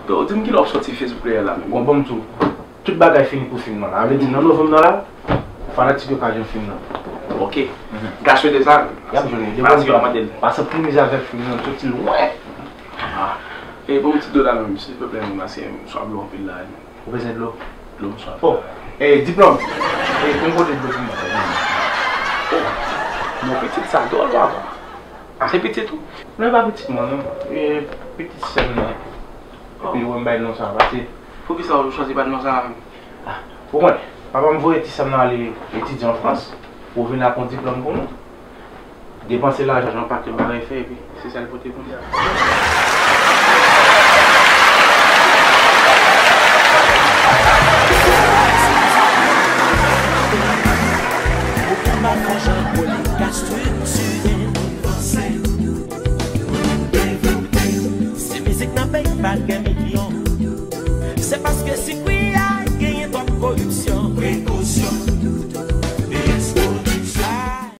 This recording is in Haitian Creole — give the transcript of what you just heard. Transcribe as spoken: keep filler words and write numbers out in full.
Yo, di m kilè w ap sòti Facebook la menm. Bon, bon, m di w, tout bagay fini pou fim nan la. Sa vle di, nan novanm nan la, fanatik yo ka jwenn fim nan. Ok. Gason de sa, y ap jwenn li. Fanatik yo ap mande l. Paske premye avèk fim nan, soti lwen. Ah. E bon, ti dola menm, silvouplè, menm, paske m swaf dlo anpil la. Ou bezwen dlo? Dlo, m swaf. Oh, e, Diplòm. E, pou m pote dlo pou mwen. Oh, non, pitit sa dwòl, papa. Se pitit ou? Non, e pa pitit mwen, non. E, pitit sè m nan. Epi, wè m bay non sa, paske. Poukisa ou chwazi ba l non sa menm? Ah, ou konnen, papa m voye ti sè m nan ale etidye an Frans, pou vin ak yon diplòm pou nou. Depanse lajan, yon pakèt bagay fè, epi se sa l pote pou nou. Si mizik nan peyi pa gen milyon, se paske sikwi a genyen twòp koripsyon.